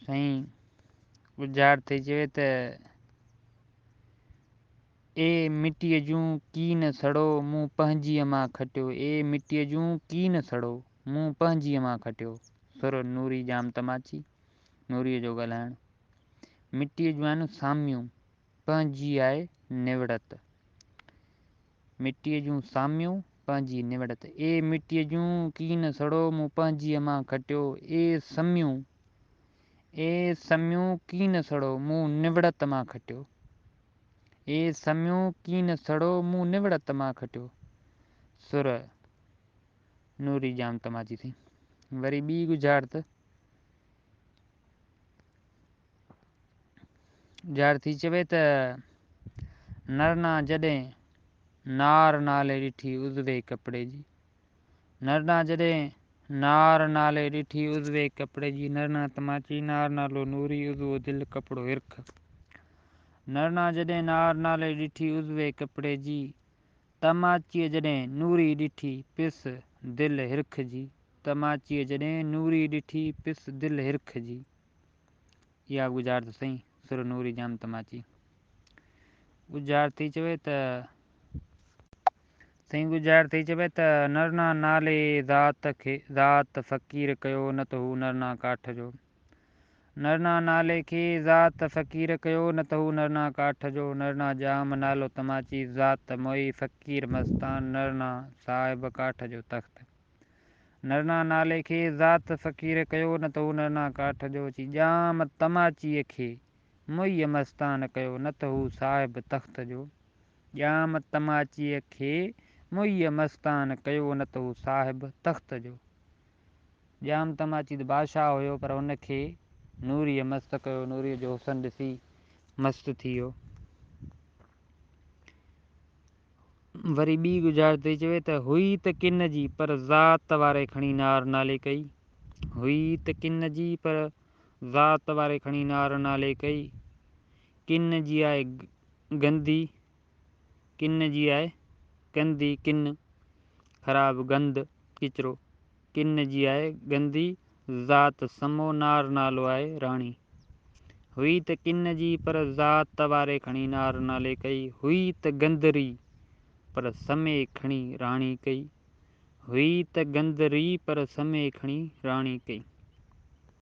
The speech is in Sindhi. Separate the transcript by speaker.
Speaker 1: سائين ڳجهارت ٿي چوي ته اي مٽيء جون ڪين سڙو، مون پنهنجيء مان کٽيو. اي مٽيء جون ڪين سڙو، مون پنهنجيء مان کٽيو. سر نوري ڄام تماچي، نوريء جو ڳالهائڻ. مٽيء جون آهن ساميون، پنهنجي آهي نوڙت. مٽيء جون ساميون، پنهنجي نوڙت. اي مٽيء جون ڪين سڙو، مون پنهنجيء مان کٽيو. اي سميون، اي سميون ڪين سڙو، مون نوڙت مان کٽيو. اي سميون ڪين سڙو، مون نوڙت مان کٽيو. سر نوري ڄام تماچي سائين. وري ٻي ڳجهارت ڳجهارت ٿي چوي ته نرنا جڏهن نار نالي ڏٺي عضوي ڪپڙي جي. نرنا جڏهن نار نالي ڏٺي عضوي ڪپڙي جي. نرنا تماچي، نار نالو نوري، عضوو دل، ڪپڙو هرک. نرنا جڏهن نار نالي ڏٺي عضوي ڪپڙي جي، تماچيء جڏهن نوري ڏٺي پيس دل هرک جي. تماچيء جڏهن نوري ڏٺي پيس دل هرک جي. اها به ڳجهارت سائين سر نوري ڄام تماچي. ڳجهارت ٿي چوي ته سائين ڳجهارت ٿي چوي ته نرنا نالي ذات کي ذات فقير ڪيو نه ته هو نرنا ڪاٺ جو. نرنا نالي کي ذات فقير ڪيو نه ته هو نرنا ڪاٺ جو. نرنا ڄام نالو تماچي، ذات موئي فقير مستان، نرنا صاحب ڪاٺ جو تخت. نرنا نالي کي ذات فقير ڪيو نه ته هو نرنا ڪاٺ جو. چي ڄام تماچيء کي موئيء مستان ڪيو نه ته هو صاحب تخت جو. ڄام تماچيء کي موئيء مستان ڪيو نه ته هو صاحب تخت جو. ڄام تماچي ته بادشاهه هيو پر ان کي نوريء مست ڪيو، نوريء جو حسن ڏسي مست ٿي ويو. وري ٻي ڳجهارت ٿي چوي ته هئي ته ڪن جي پر ذات واري کڻي نار نالي ڪئي. هئي ته ڪن جي پر ذات واري کڻي نار نالي ڪئي. ڪن جي آهي گندي، ڪن جي آهي گندي، ڪن خراب گند ڪچرو. ڪن جي آهي گندي، ذات سمو، نار نالو آهي راڻي. هئي ته ڪن جي پر ذات واري کڻي نار نالي ڪئي. هئي ته گندري پر سمي کڻي راڻي ڪئي. هئي ته گندري پر سمي کڻي راڻي ڪئي.